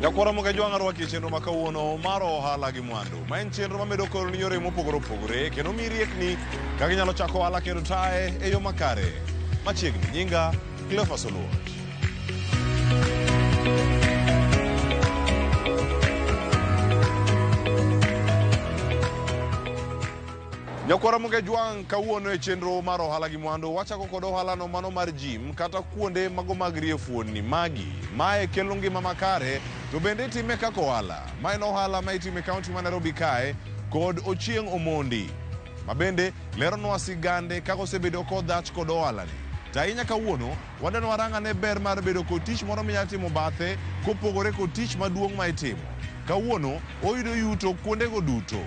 Nyakwara Mogajwang' arwaki e chenro ma kawuono mar ohala gi mwandu. Ma en chenro mamedo koroni yore mopogore opogore kendo miyi riekni kaka inyalo chako ohala kendo taye e yo makare. Machiegni, nyinga Cleophas Oluoch. Nyakwara Mogajwang' kawuono e chenro mar ohala gi mwandu wachako kod ohalano mano mar gym kata kuonde mago mag rie fuonni magi. Mae kelo ngima makare to bende itime kaka ohala. Ma en ohala ma itime e kaunti ma Nairobi kae kod Ochieng' Omondi ma bende leronwa sigande kaka osebedo kodhach kod ohalani. To ahinya kawuono wadwani warang ane ber mar bedo kod tich moro minyalo timo bathe kopogore kod tich maduong' ma itimo. Kawuono oyudo yuto kuondego duto.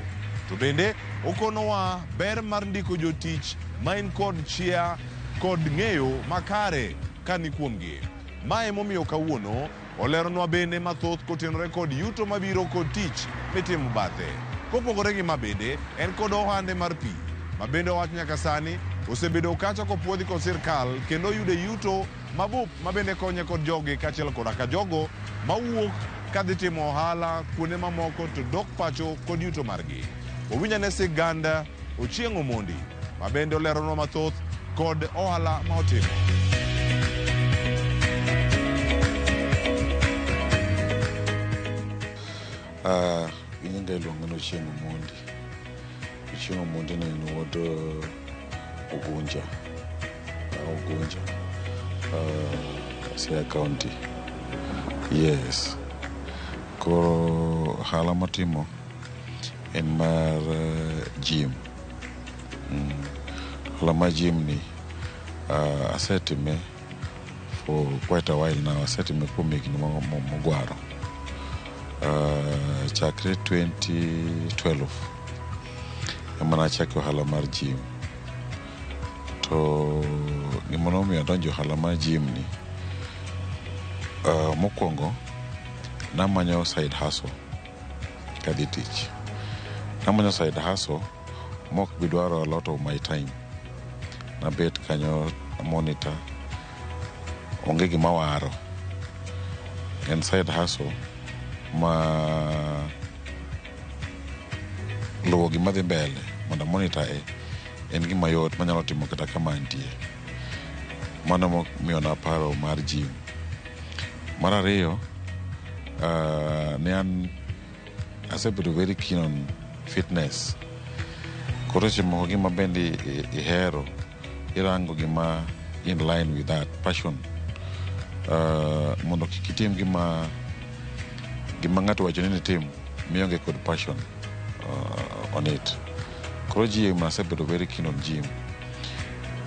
To bende okonowa ber mar ndiko jotich ma in kod chia kod ng'eyo makare ka ni kuomgi. Ma emomiyo kawuono oleronwa bende mathoth kotenore kod yuto mabiro kod tich mitimo bathe. Kopogore gi ma bende, en kod ohande mar pi ma bende owacho nyaka sani osebedo kacha kopuodhi kod sirkal kendo oyude yuto mabup ma bende konye kod jogi kaachiel koda ka jogo mawuok kadhi timo ohala kuonde mamoko to dok pacho kod yuto margi. Wawinj ane sigand Ochieng' Omondi ma bende oleronwa mathoth kod ohala ma otimo. Nyinga iluonga ni Ochieng' Omondi. Ochieng' Omondi ne en wuod Ugunja. Ugunja. Siaya County. Yes. Koro ohala matimo en mar gym. Ohala mar gym ni asetime for quite a while now. Asetime kuom higni mogwaro. Chakre 2012 ema nachako ohala mar gym. To gima nomiyo adonjo e ohala mar gym ni, mokwongo namanyo side hustle kadhi tich. Namanyo side hustle mok bi dwaro a lot of my time. Nabet kanyo monitor, onge gima waro. En side hustle ma luwo gima dhi mbele mondo monitor e en gima yot manyalo timo kata kama antie. Mano momiyo naparo mar gym. Mar ariyo, ne an asebedo very keen on fitness. Koro seche moko gima bende ihero, irango gima in line with that passion. Mondo kik itim gima ng'ato wacho ni nitim mionge kod passion on it. Koro gym asebedo very keen on gym.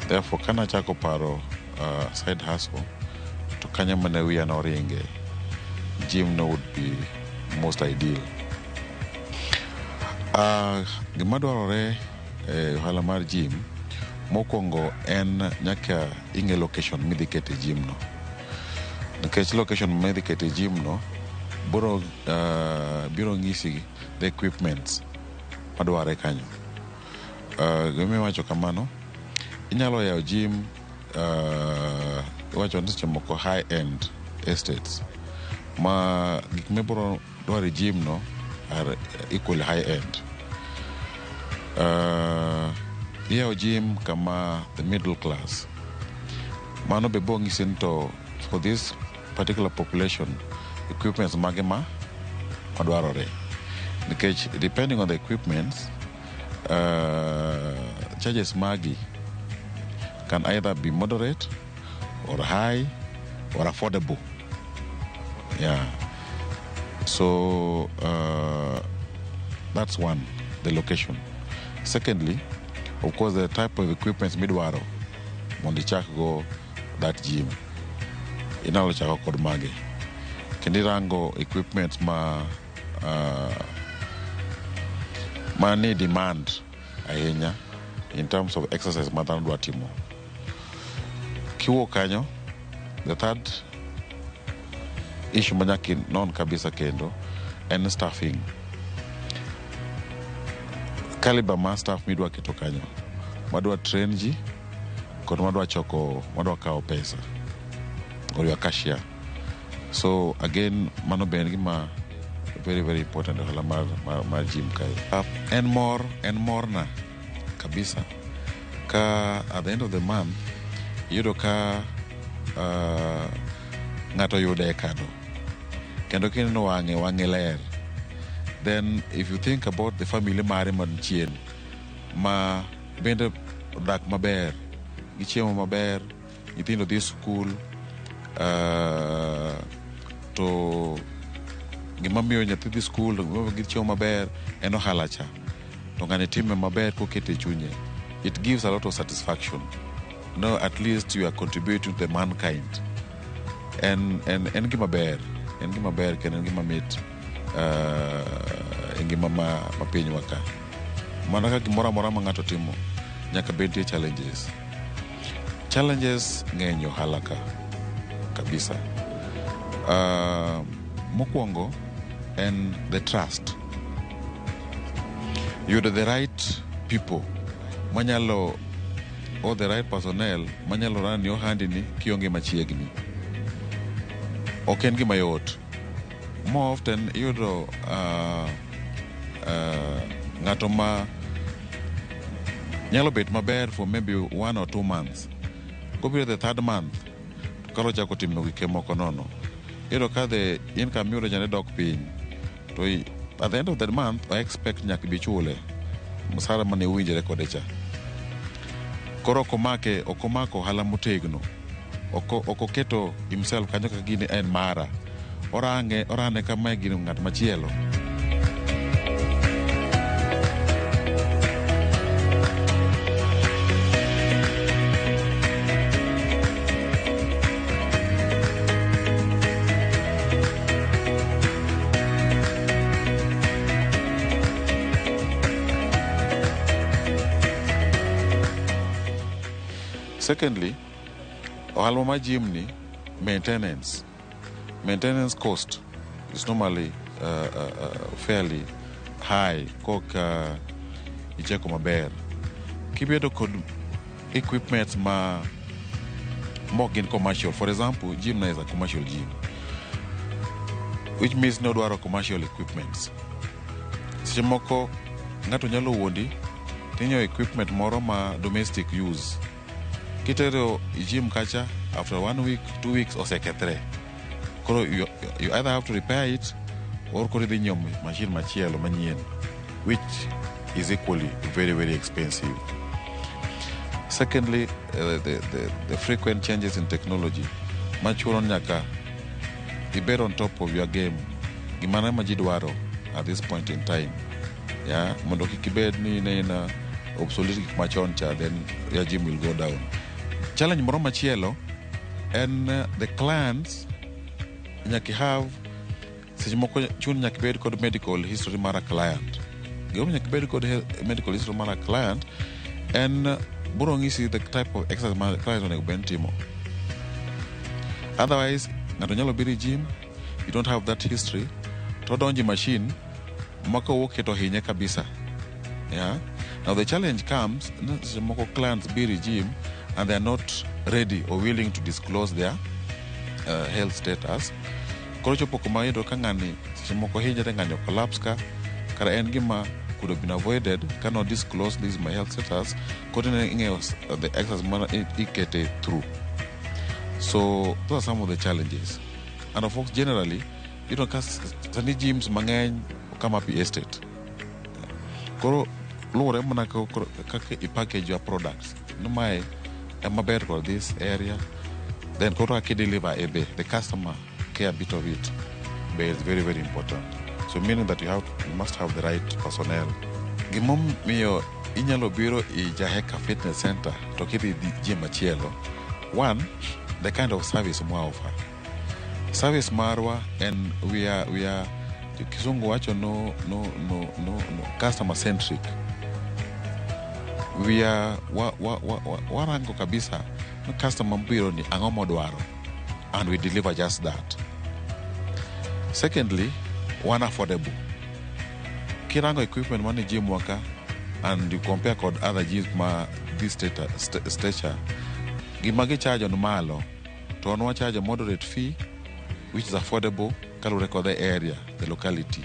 Therefore, kanachako paro side hustle, to kanyo mane wiya noringe, gym no would be most ideal. Gima dwarore e ohala mar gym, mokwongo en nyaka ing'e location midhi kete gym no. Nikech location midhi kete gym no biro ng'isi the equipments madwarre kanyo. Gimomiyo awacho kamano, inyalo yawo gym iwacho ni seche moko high end estates ma gik mibiro dwaro e gym no are equally high end. Iyawo gym kama the middle class. Mano be bo ng'isi ni to for this particular population, equipments mage ma madwarore. Nikech depending on the equipments, charges magi can either be moderate or high or affordable. Yeah. So that's one, the location. Secondly, of course, the type of equipment midwaro mondo ichak go that gym. Inyalo chako kod mage. Kendo irango equipment ma ni demand ahinya in terms of exercise ma dhano dwa timo. Kiwuok kanyo, the third issue ma nyaka inon kabisa kendo en staffing. Caliber mar staff midwa keto kanyo, madwa train ji kod madwa choko, madwa kawo pesa or your cashier. So again, mano be en gima very very important e ohala mar gym kae. En mor, en morna kabisa ka at the end of the month iyudo ka ng'ato oyudo e kado kendo kineno wang'e, wang'e ler. Then if you think about the family mare man chien ma bende odak maber, gichiemo maber, nyithindo dhi skul, to gima miyo nyathi dhi skul, to gima gichiemo maber en ohala cha. To ng'ani time maber kokete e chunye. It gives a lot of satisfaction. No, at least you are contributing to the mankind. En gima ber, en gima ber kendo en gima mit e ngima ma pinywa ka. Mana ka gimoro amora ma ng'ato timo, nyaka bed nitie challenges. Challenges ng'eny e ohala ka kabisa. Mokwongo en the trust. Yudo the right people manyalo or the right personnel manyalo run ni ohandi ni kionge machiegni. Ok en gima yot. More often iyudo ng'ato ma nyalo bet maber for maybe 1 or 2 months. Kobiro the third month, to koro ochako timo gike moko nono. Iyudo ka the income miyudo chande dok piny. To at the end of the month, I expect nyaka bi chule msara mane uwinjore kode cha. Koro ok omake, ok omako ohala motegno. Ok oketo himself kanyo kaka gini en mara. Orange, orane ka mae gino ng'at machielo. Secondly, ohala mar gym ni maintenance. Maintenance cost is normally fairly high kok icheko maber. Kibedo kod equipment ma mok gin commercial. For example, gym na is a commercial gym, which means ni odwaro commercial equipments. Seche moko ng'ato nyalo wuondi tinyiewo equipment moro ma domestic use. Kitero e gym kacha, after one week, 2 weeks osekethre. Koro you either have to repair it or koro idhi nyiewo machine machielo manyien, which is equally very, very expensive. Secondly, the frequent changes in technology machuno ni nyaka ibed on top of your game, gimane ma ji dwaro at this point in time, yeah? Mondo kik ibed ni ne in obsolete gik machon cha, then your gym will go down. Challenge moro machielo en the clients nyaka have, seche moko chuni nyaka ibed kod medical history mar a client. Gimomiyo nyaka ibed kod medical history mar a client en biro ng'isi the type of exercise ma client onego bed ni timo. Otherwise ng'ato nyalo biro e gym, you don't have that history, to odonjo e machine ma kowuok to hinye kabisa, yeah? Now the challenge comes ni seche moko clients biro e gym and they are not ready or willing to disclose their health status. Koro chopo kuma iyudo ka ng'ani seche moko hinyre, ng'ani collapse ka kara en gima could have been avoided ka no disclose, "This is my health status," koro ne ing'eyo the exercise mana ikete through. So those are some of the challenges. And of course, generally ka sani gyms mang'eny come up e estate, koro luwore mana kaka i package your products ni mae ema ber for this area, then koro kaka i deliver e be the customer care bit of it be is very, very important. So meaning that you must have the right personnel. Gimomiyo inyalo biro i Jaheka Fitness Center to kidhi gym machielo, one, the kind of service mwa offer. Service marwa en we are, kisungu wacho no, customer centric. We are warango kabisa ni customer mobiro ni ang'o modwaro, and we deliver just that. Secondly, one, affordable. Kirango equipment mane gym wa ka and you compare kod other gyms ma this stature, gima gichajo ni malo, to wan wachajo moderate fee. which is affordable kaluwore kod the area, the locality.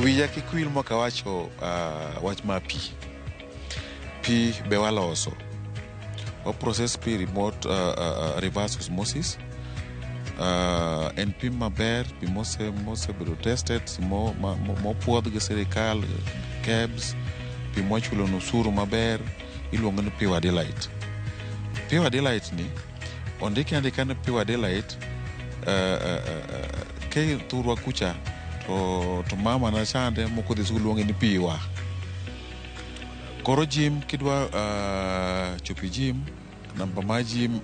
Wiya kik wil mok awacho wach mar pi. Pi be waloso. Wa process pi remote reverse osmosis. En pi maber, pi mosebedo tested, mopuodh gi sirikal, KEBS, pi mwachulo osuru maber, iluongo ni Pure Delight. Pure Delight ni, ondike andika ni Pure Delight, ke thurwa kucha, to mama na chande moko dhi skul luonge ni piwa. Koro gym kidwa chopo gym, namba mar gym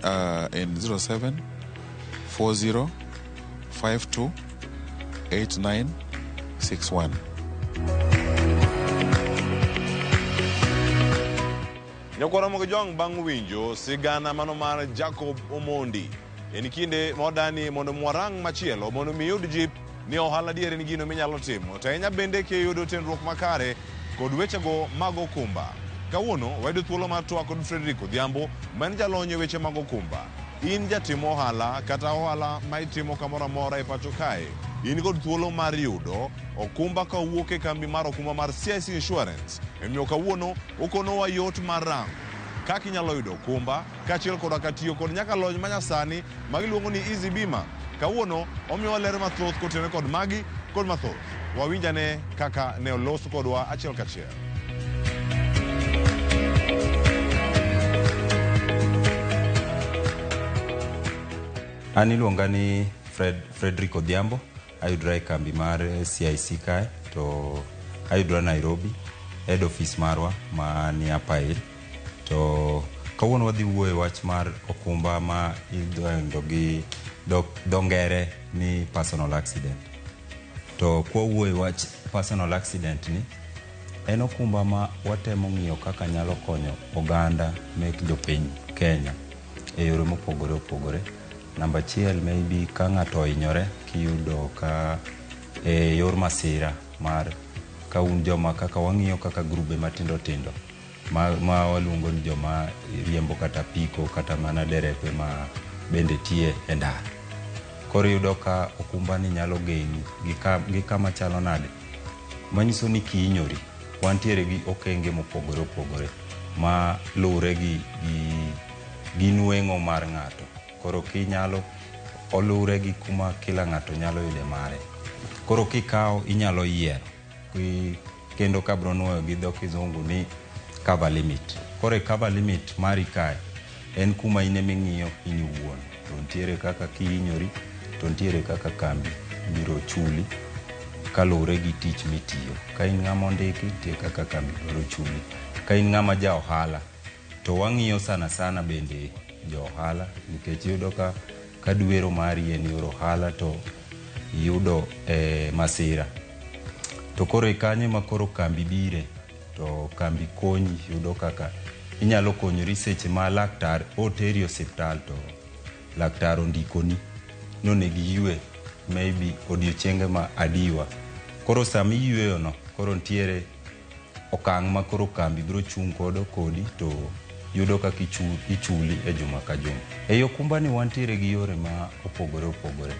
en 07 40 52 89 61. Nyakwara Jwang' bang' winjo sigana mano mar Jacob Omondi. En kinde modani mondo mwarang machielo mondo mi iyud jip ni ohala dier en gino minyalo timo. To ahinya bende kiyudo tenruok makare kod wechego mag okumba. Kawuono wayudo thuolo mar twak kod Frederick Odhiambo ma en jalony e weche mag okumba. In jatim ohala kata ohala ma itimo kamoro amora e pacho kae, in kod thuolo mar yudo okumba ka owuok e kambi mar okumba mar CIC Insurance. Emomiyo kawuono okonowa yot mar rango kaka inyalo yudo okumba kaachiel koda ka tiyo kod nyaka lony manyasani ma giluongo ni Easy Bima. Kawuono omiyowa ler mathoth kotenore kod magi kod mathoth. Wawinj ane kaka ne olos kodwa achiel kachiel. An iluonga ni Frederick Odhiambo, ayudora e kambi mar CIC kae, to ayudora Nairobi, head office marwa mani Upper Hill. To kawuono wadhi wuoyo e wach mar okumba ma idendo gi dho ngere ni personal accident. To kwawuoyo e wach personal accident ni, en okumba ma watemo ng'iyo kaka nyalo konyo oganda mek jopiny Kenya e yore mopogore opogore. Namba achiel, maybe ka ng'ato ohinyore kiyudo ka e yor masira mar ka un joma kaka wang'iyo kaka grube matindo tindo ma waluongo ni joma riembo kata apiko kata mana derepe ma bende tiye e ndara. Koro iyudo ka okumba ni nyalo geng'i gi kama chalo nade, manyiso ni kihinyori wantiere gi okenge mopogore opogore ma luwre gi nweng'o mar ng'ato. Koro kinyalo oluwre gi kuma kila ng'ato nyalo yude mare. Koro kikawo inyalo yiero kendo kabro nuoyo gi dho kizungu ni cover limit. Koro e cover limit mari kae en kuma in eming'iyo in iwuon. To nitiere kaka kihinyori to nitiere kaka kambi biro chuli kaluwore gi tich mitiyo. Ka in ng'ama ondiki, nitie kaka kambi biro chuli. Ka in ng'ama ja ohala, to wang'iyo sana sana bende jo ohala, nikech iyudo ka dwero mari en yor ohala to iyudo masira. To koro e kanyo ema koro kambi bire, to kambi konyi yudo kaka inyalo konyori seche ma laktar oteri e osiptal to laktar ondikoni ni onego iywe maybe odiochienge ma adiwa. Koro sama iyweyo no, koro nitiere okang' ma koro kambi biro chung' kodo kodi to yudo kaka ichuli e juma ka juma. Ei okumba ni wantiere gi yore ma opogore opogore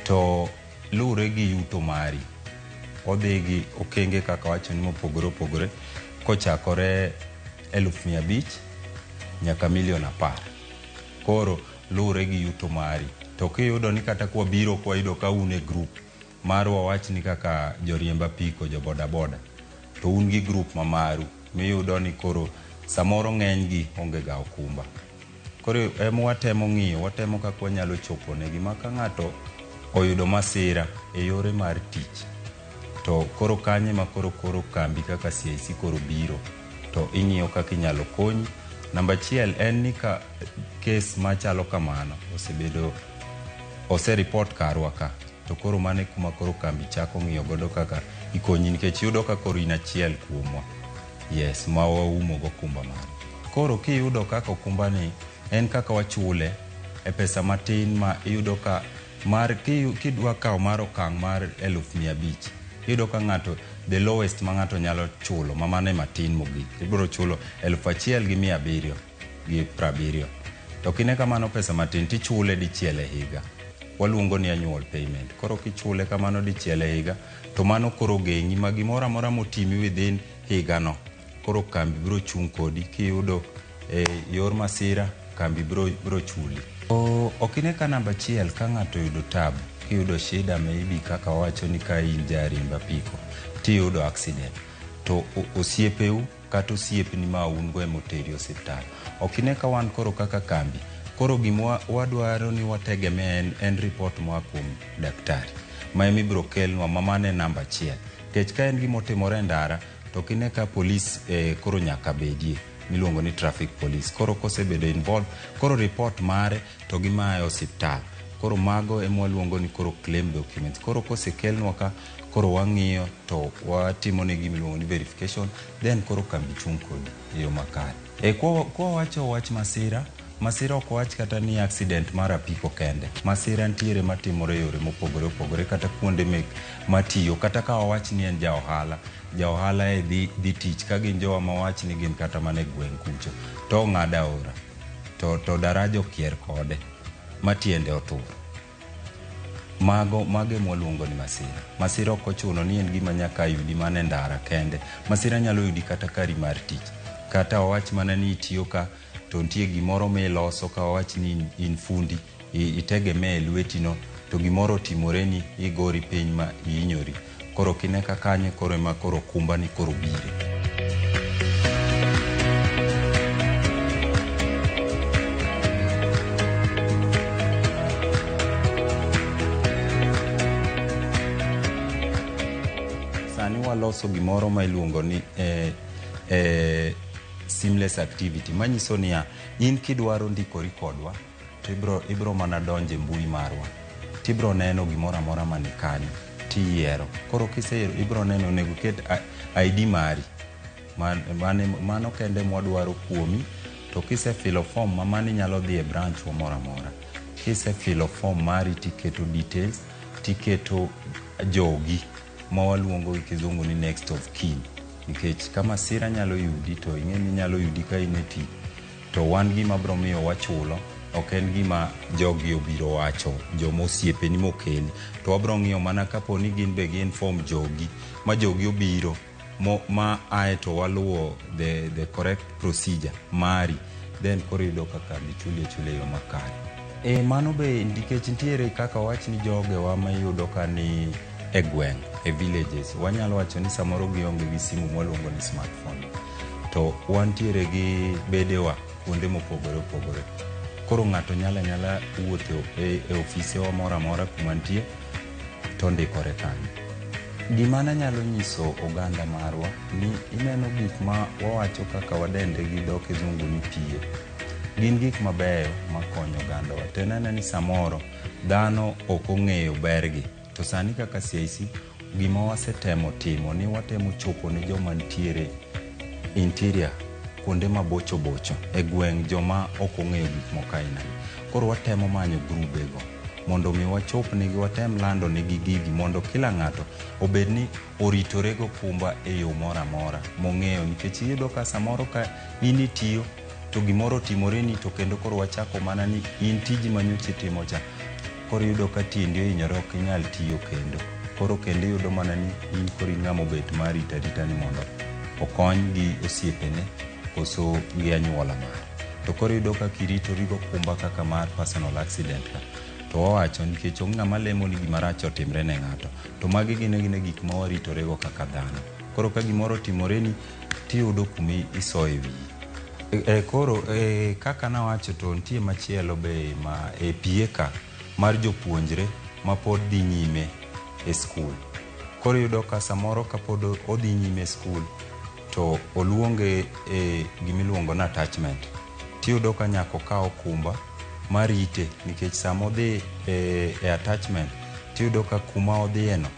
to luwre gi yuto mari. Odhi gi okenge kaka wacho ni mopogore opogore kochakore 500,000 nyaka 10,000,000. Koro luwre gi yuto mari. To kiyudo ni kata kwabiro kwayudo ka un e group mar wawach ni kaka joriemb apiko, jo boda boda, to un gi group ma maru miyudo ni koro samoro ng'eny gi onge ga okumba. Koro ema watemo ng'iyo, watemo kaka wanyalo chopo negi ma ka ng'ato oyudo masira e yore mar tich, to koro kanyo ema koro kambi kaka CIC koro biro to ing'iyo kaka inyalo konyi. Namba achiel en ni ka kes machalo kamano osebedo oseripot karwa ka, to koro mano e kuma koro kambi chako ng'iyo godo kaka ikonyi, nikech iyudo ka koro in achiel kuomwa, yes, ma waumo go okumba mare. Koro kiyudo kaka okumba ni en kaka wachule e pesa matin ma iyudo ka mar kidwa kawo mar okang' mar 500,000 Iyudo ka ng'ato the lowest ma ng'ato nyalo chulo ma mano e matin mogik ibiro chulo 1770. To kine kamano pesa matin tichule dichiel e higa. Waluongo ni annual payment. Koro kichule kamano dichiel e higa to mano koro geng'i ma gimoro amora motimi within higano koro kambi biro chung' kodi kiyudo e yor masira kambi biro chuli. Ok ine ka namba achiel ka ng'ato oyudo tabu kiyudo shida maybe kaka wawacho ni ka in jariemb apiko tiyudo accident to osiepeu kata osiepni ma un go emoteri osiptal. Ok ine ka wan koro kaka kambi koro gima wadwaro ni wategemea en report moa kuom daktari ma emibiro kelnwa ma mano e namba achiel. Nikech ka en gima otimore e ndara to ok ine ka polis koro nyaka bedie miluongo ni traffic police. Koro kosebedo involved koro report mare to gimaye osiptal. Koro mago ema waluongo ni koro claim documents. Koro kosekelnwa ka koro wang'iyo to watimo ne gima iluongo ni verification then koro kambi chung' kodi e yo makare. Kwa wacho wach masira, masira ok wach kata ni accident mar apiko kende. Masira ntiere matimore e yore mopogore opogore kata kuonde mek matiyo kata ka wawach ni en ja ohala. Ja ohala e dhi tich ka gin jowa mawach ni gin kata mana e gweng' kucho to ong'ado aora to daraja okier kode matiende otur. Mago ema waluongo ni masira. Masira ok ochuno ni en gima nyaka yudi mana e ndara kende. Masira nyalo yudi kata kari mar tich. Kata wawach mana ni itiyo ka to nitie gimoro miloso ka wawach ni in fundi itegemea e lwetino to gimoro otimoreni igori piny ma ihinyori. Koro kine ka kanyo koro ema koro okumba ni koro bire. Sani waloso gimoro ma iluongo ni seamless activity manyiso niya in kidwaro ndikori kodwa to ibro mana donjo e mbui marwa tibro neno gimoro amora mani kanyo tiyiero. Koro kiseyiero ibro neno onego iket ID mari mano kende mwadwaro kuomi to kisefilo form ma mano inyalo dhi e branch wa moro amora. Kisefilo form mari tiketo details tiketo jogi ma waluongo gi kizungu ni next of kin nikech ka masira nyalo yudi to ing'e ni nyalo yudi ka in e tich to wan gima biro miyo wachulo ok en gima jogi obiro wacho joma osiepeni mokeli to wabiro ng'iyo mana kapo ni gin be gi inform jogi ma jogi obiro ma ae to waluwo the correct procedure mari then koro iyudo ka kambi chuli achula e yo makare. Mano be nikech nitiere kaka wawach ni jogewa ma iyudo ka ni e gweng' e villages wanyalo wacho ni samoro gionge gi simu mwaluongo ni smartphone to wantiere gi bedewa kuonde mopogore opogore. Koro ng'ato nyalo anyala wuotho e ofisewa moro amora kuma nitie to ndikore kanyo. Gima nanyalo nyiso oganda marwa ni ineno gik ma wawacho kaka wadende gi dho kizungu ni PA. Gin gik mabeyo makonyo ogandawa. To ineno ni samoro dhano ok ong'eyo bergi. To sani kaka CIC gima wasetemo timo ni watemo chopo ne joma nitiere interior kuonde mabocho bocho e gweng' joma ok ong'eyo gik moko aina gi. Koro watemo manyo grube go mondo mi wachop negi watem lando negi gigi mondo kila ng'ato obed ni oritore gokumba e yo moro amora mong'eyo nikech iyudo ka samoro ka in itiyo to gimoro otimoreni to kendo koro wachako mana ni in tiji manyocha itimo cha koro iyudo ka tiendi ohinyore ok inyal tiyo kendo. Koro kendo iyudo mana ni in koro in ng'ama obet mar rito arita ni mondo okony gi osiepene koso gi anyuola mare. To koro iyudo ka kiritori gokumba kaka mar personal accident ka to wawacho nikech onge ng'ama lemo ni gima rach otimre ne ng'ato to magi gin gin gik ma waritorego kaka dhano. Koro ka gimoro otimoreni tiyudo kuma isoye wiyi. Koro kaka nawacho to nitie machielo be ma e PA ka mar jopuonjre ma pod dhi nyime e skul. Koro iyudo ka samoro kapod odhi nyime e skul to oluonge e gimiluongo ni attachment. Tiyudo ka nyaka okaw okumba marite nikech sama odhi e attachment tiyudo ka kuma odhiyeno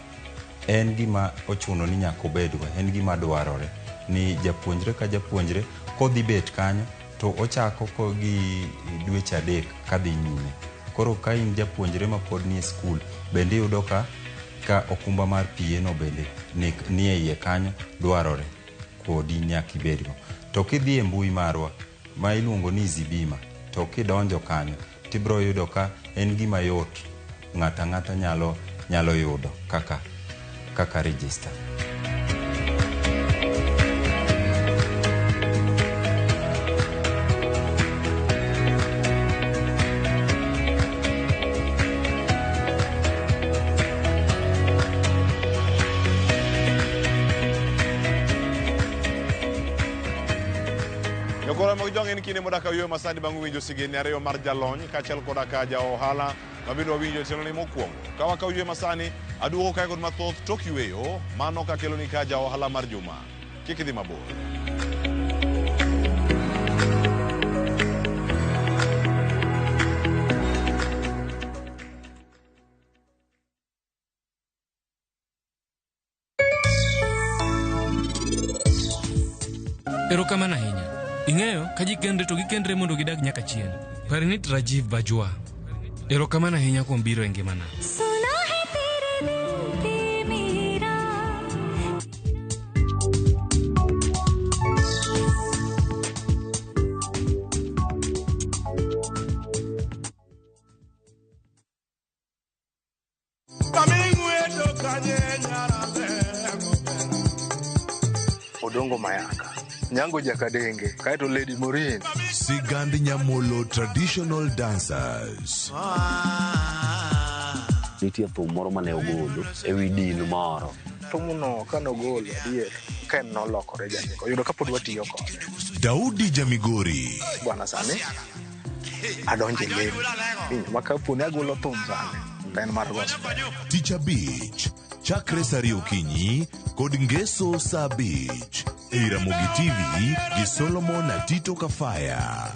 en gima ochuno ni nyaka obedgo, en gima dwarore ni japuonjre ka japuonjre kodhi bet kanyo to ochako gi dweche 3 kadhi nyime. Koro ka in japuonjre mapod nie skul bende iyudo ka Ka okumba mar PA no bende ni e iye kanyo dwarore kodi nyaka ibedgo. To kidhi e mbui marwa ma iluongo ni Easy Bima, to kidonjo kanyo tibiro yudo ka en gima yot, ng'ato ang'ata nyalo yudo kaka register. Jokora mag jwang' en kinde modak ayueyo masani bang' winjo sigendni ariyo mar jalony kaachiel koda ka ja ohala mabende wawinjo e chenroni mokwongo. Ka wakawo yweyo masani, aduogo kae kod mathoth tok yweyo, mano kakeloni ka ja ohala mar juma. Kik idhi mabor. Erokamano ahinya. Ing'eyo, ka ji kendre to gikendre mondo gidag nyaka chieng'. Par ni Rajiv Bajwa. Erokamano ahinya kuom biro e ngimana. सुना है तेरे दिल पे मेरा. Odongo Mayaka, Nyango Jakadenge, kaeto Lady Morin. Sigand Nyamolo Traditional Dancers. Nitie thum moro mane ogolo e wi din moro. Thumno kanogolo adier, ken nolokore janeko. Oyudo kapod watiyo kode. Daudi Jamigori. Bwana sani, adonjo e lemo. Winjo, ma kapo ni agolo thum sani, to en mar gospel. Tich Abich. Chakre sa 2 okinyi kod Ngeso sa 5. Ei Ramogi TV gi Solomon Atito Kafaya.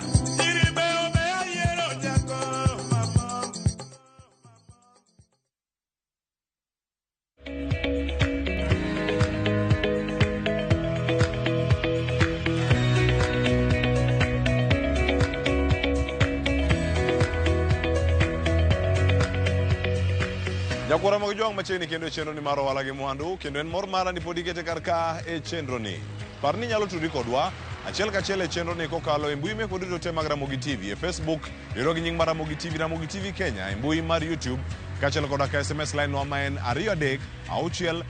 Nyakwara mag jwang' machiegni kendo e chenro ni mar ohala gi mwandu, kendo en mor mara ni pod ikete kar ka e chenro ni. Par ni inyalo tudri kodwa achiel kachiel e chenro ni kokalo e mbui mekwa duto te mag Ramogi TV, e Facebook yudo gi nying mar Ramogi TV, Ramogi TV Kenya, e mbui mar YouTube, kaachiel koda ka SMS line wa ma en 23600.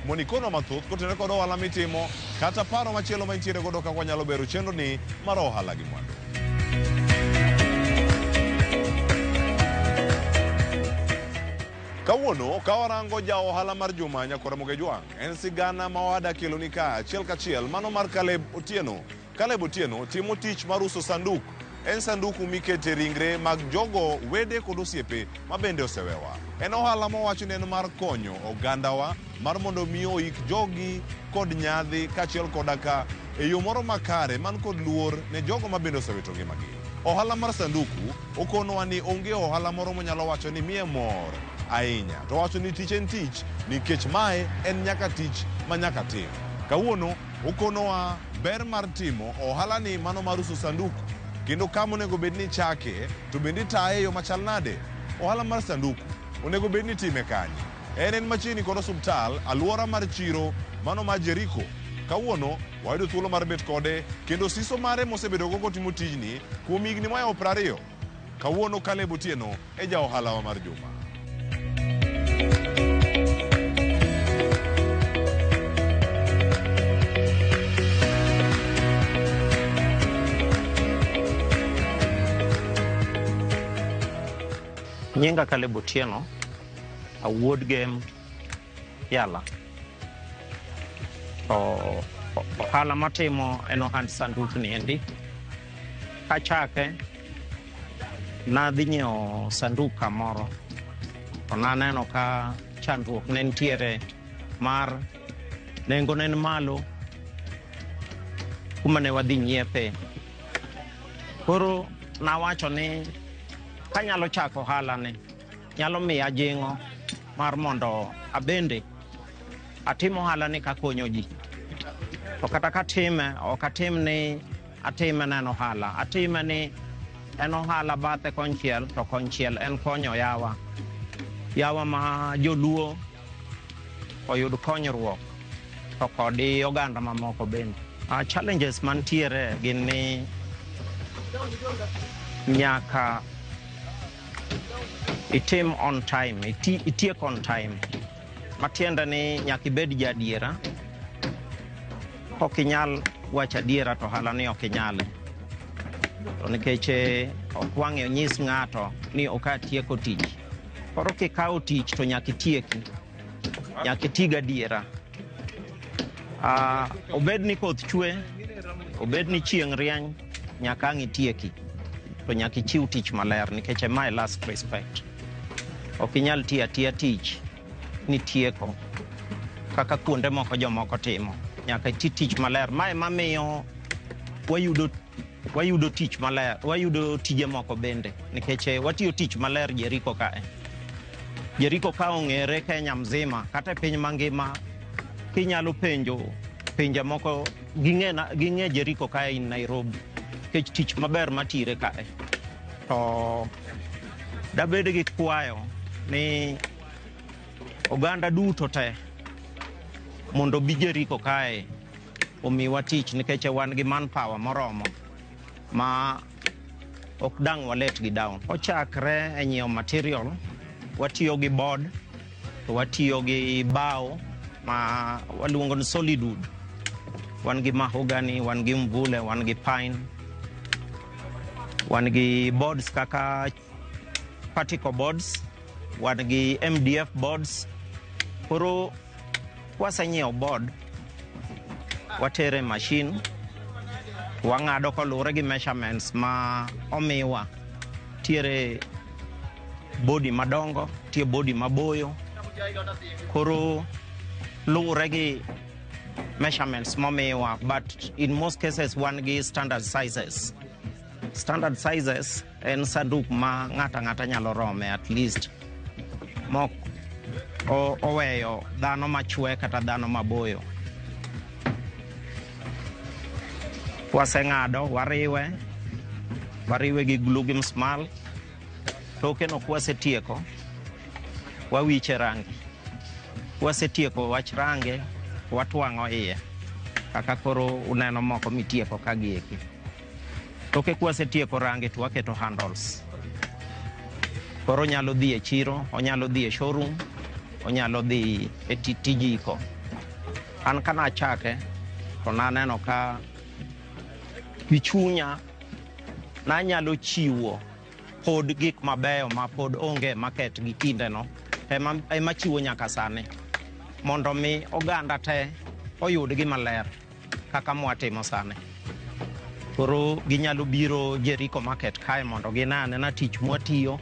Mondo ikonwa mathoth kotenore kod ohala mitimo kata paro machielo ma intiere godo kaka wanyalo bero chenro ni mar ohala gi mwandu. Kawuono ka warango ja ohala mar juma nyakwar Ramogi Jwang', en sigana ma wada keloni ka achiel kachiel mano mar Caleb Otieno. Caleb Otieno timo tich mar uso sanduk. En sanduku mikete ringre mag jogo wede kod osiepe ma bende osewewa. En ohala mawacho ni en mar konyo ogandawa mar mondo mi oik jogi kod nyadhi kaachiel koda ka e yo moro makare man kod luor ne jogo ma bende osewito ngimagi. Ohala mar sanduku okonowa ni onge ohala moro monyalo wacho ni miye mor ahinya. To wacho ni tich en tich nikech mae en nyaka tich ma nyaka tim. Kawuono okonowa ber mar timo ohala ni mano mar uso sanduku kendo kama onego bed ni chake to bende itaye e yo machal nade. Ohala mar sanduku onego bed ni itime kanye? En machiegni kod osuptal, alwora mar chiro mano mar Jericho. Kawuono wayudo thuolo mar bet kode kendo siso mare mosebedogo kotimo tijni kuom higni moyawo 20. Kawuono Caleb Otieno e ja ohalawa mar juma. Nyinga Caleb Otieno, awuod Gem Yala. To ohala matimo en ohand sanduk ni endi. Kachake, nadhi nyiewo sanduk kamoro. To naneno ka chandruok ne nitiere mar nengo ne ni malo kuma ne wadhi nyiepe. Koro nawacho ni kanyalo chako ohala ni, nyalo miya jing'o mar mondo abende atim ohala ni kakonyo ji. To kata katime, ok atim ni atime ne en ohala. Atime ni en ohala bathe konchiel, to konchiel en konyo yawa. Yawa ma joluo oyud konyruok to kod oganda mamoko bende. Challenges mantiere gin ni nyaka itim on time, itiek on time. Matiende ni nyaka ibed jaadiera. Kok inyal wacho adiera to ohala ni ok inyale. To nikech ok wang' onyis ng'ato ni ok atieko tich. Koro kikawo tich to nyaka itieki. Nyaka iti gadiera. Obed ni koth chwe, obed ni chieng' rieny, nyaka ang' itieki. To nyaka ichiw tich maler nikech ema e last respect. Ok inyal tiyo atiya tich ni tieko kaka kuonde moko jomoko timo. Nyaka iti tich maler. Mae ema miyo wayudo tich maler, wayudo tije moko bende nikech watiyo tich maler Jericho kae. Jericho ka ong'ere Kenya mzima kata e piny mangima kinyalo penjo pinje moko ging'e Jericho kae in Nairobi nikech tich maber matire kae. To dabed gi kwayo ni oganda duto te mondo obi Jericho kae omiwa tich nikech wan gi manpower moromo ma ok dang' walet gi down. Ochakre e nyiewo material, watiyo gi board, to watiyo gi bao ma waluongo ni solid wood. Wan gi mahogany, wan gi mvule, wan gi pine, wan gi boards kaka particle boards, wan gi MDF boards. Koro kwasenyiewo board, watere machine, wang'ado koluwore gi measurements ma omiwa. Tiere body madongo, tie body maboyo. Koro luwore gi measurements momiwa, but in most cases wan gi standard sizes. Standard sizes en sanduk ma ng'ato ang'ata nyalo rome at least mok oweyo dhano machwe kata dhano maboyo. Kwaseng'ado, wariwe gi glue gi msmal. Toke no kwasetieko, wawiche rangi. Kwasetieko wach range, watwang'o iye. Kaka koro uneno moko mitieko ka gieki. Toke kwasetieko rangi to waketo handles. Koro onyalo dhi e chiro, onyalo dhi e showroom, onyalo dhi e tij iko. An kana achake, to naneno ka gi chunya nanyalo chiwo pod gik mabeyo ma pod onge e market gi kindeno, ema chiwo nyaka sani mondo mi oganda te oyud gima ler kaka mwatimo sani. Koro ginyalo biro Jericho Market kae mondo gine anena tich mwatiyo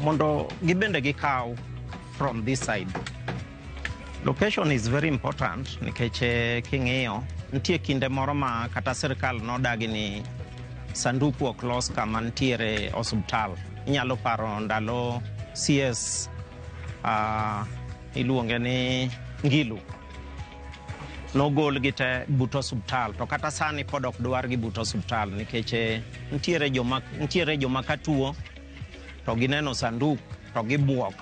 mondo gibende gikaw from this side. Location is very important nikech king'iyo nitie kinde moro ma kata sirkal nodagi ni sanduku ok los kama nitiere osiptal. Inyalo paro ndalo CS iluonge ni Ngilu. Nogol gi te but osiptal to kata sani pod ok dwar gi but osiptal nikech nitiere joma ka tuo to gineno sanduk to gibuok.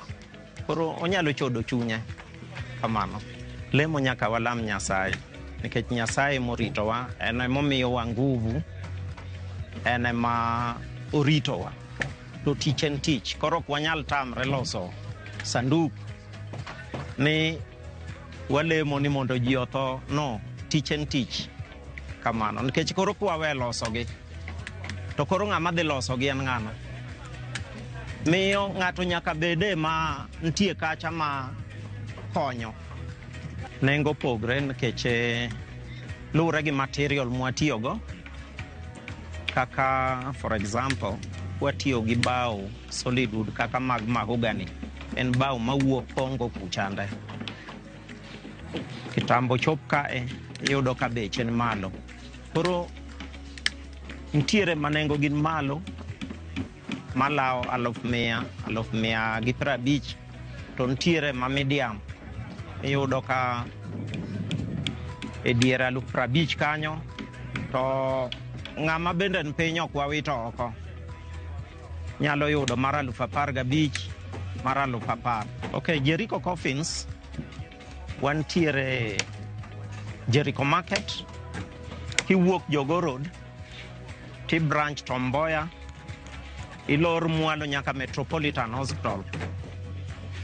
Koro onyalo chodo chunye kamano. Lemo nyaka walam Nyasaye nikech Nyasaye moritowa, en emomiyowa nguvu, en ema oritowa. To tich en tich, koro ok wanyal tamre loso sanduk ni walemo ni mondo ji otho. No, tich en tich kamano. Nikech koro kwawe losogi, to koro ng'ama dhi losogi en ng'ano? Miyo ng'ato nyaka bede ma nitie kacha ma konyo. Nengo pogre nikech luwore gi material mwatiyogo. Kaka for example, watiyo gi bao solid wood kaka mag mahogany. En bao mawuok Congo kuchande. Kitambo chop kae, iyudo ka beche ni malo. Koro nitiere ma nengo gin malo malawo 100,000, 150,000, to nitiere ma medium iyudo ka e dier 50,000 kanyo, to ng'ama bende ni piny ok wawito oko nyalo yudo mar 15,000. mar 10,000. Ok, Jericho Coffins wantiere Jericho Market, kiwuok Jogo Road ti branch Tom Mboya, ilor mwalo nyaka Metropolitan Hospital.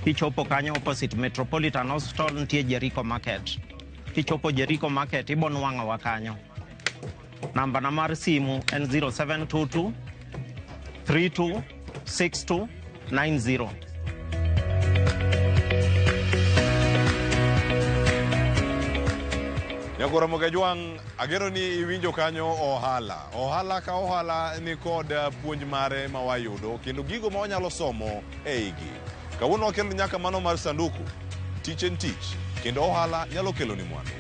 Kichopo kanyo opposite Metropolitan Hospital nitie Jericho Market. Kichopo Jericho Market ibo nwang'owa kanyo. Namba na mar simu en 0722 326290. Nyakoro Mogajwang', ageno ni iwinjo kanyo ohala. Ohala ka ohala ni kod puonj mare ma wayudo kendo gigo ma wanyalo somo e igi. Kawuono wakelo nyaka mano mar sanduku. Tich en tich kendo ohala nyalo kelo ni mwandu.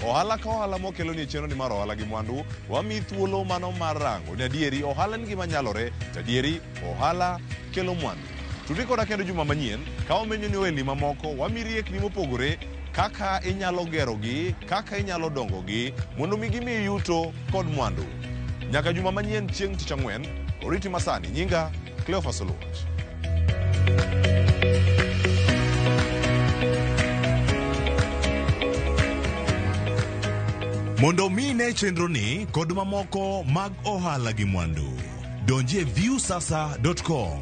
Ohala ka ohala mokelo ni e chenro ni mar ohala gi mwandu, wamiyi thuolo mano mar rango ni adieri ohala en gima nyalore, to adieri ohala kelo mwandu. Tudri koda kendo juma manyien ka wamenyo ni ohelni mamoko, wamiyi riekni mopogore kaka inyalo gerogi, kaka inyalo dongogi mondo mi gimiyi yuto kod mwandu. Nyaka juma manyien chieng' tich ang'wen, oriti masani, nyinga Cleophas Oluoch. Mondo mi ine chenroni kod mamoko mag ohala gi mwandu, donjie viusasa.com.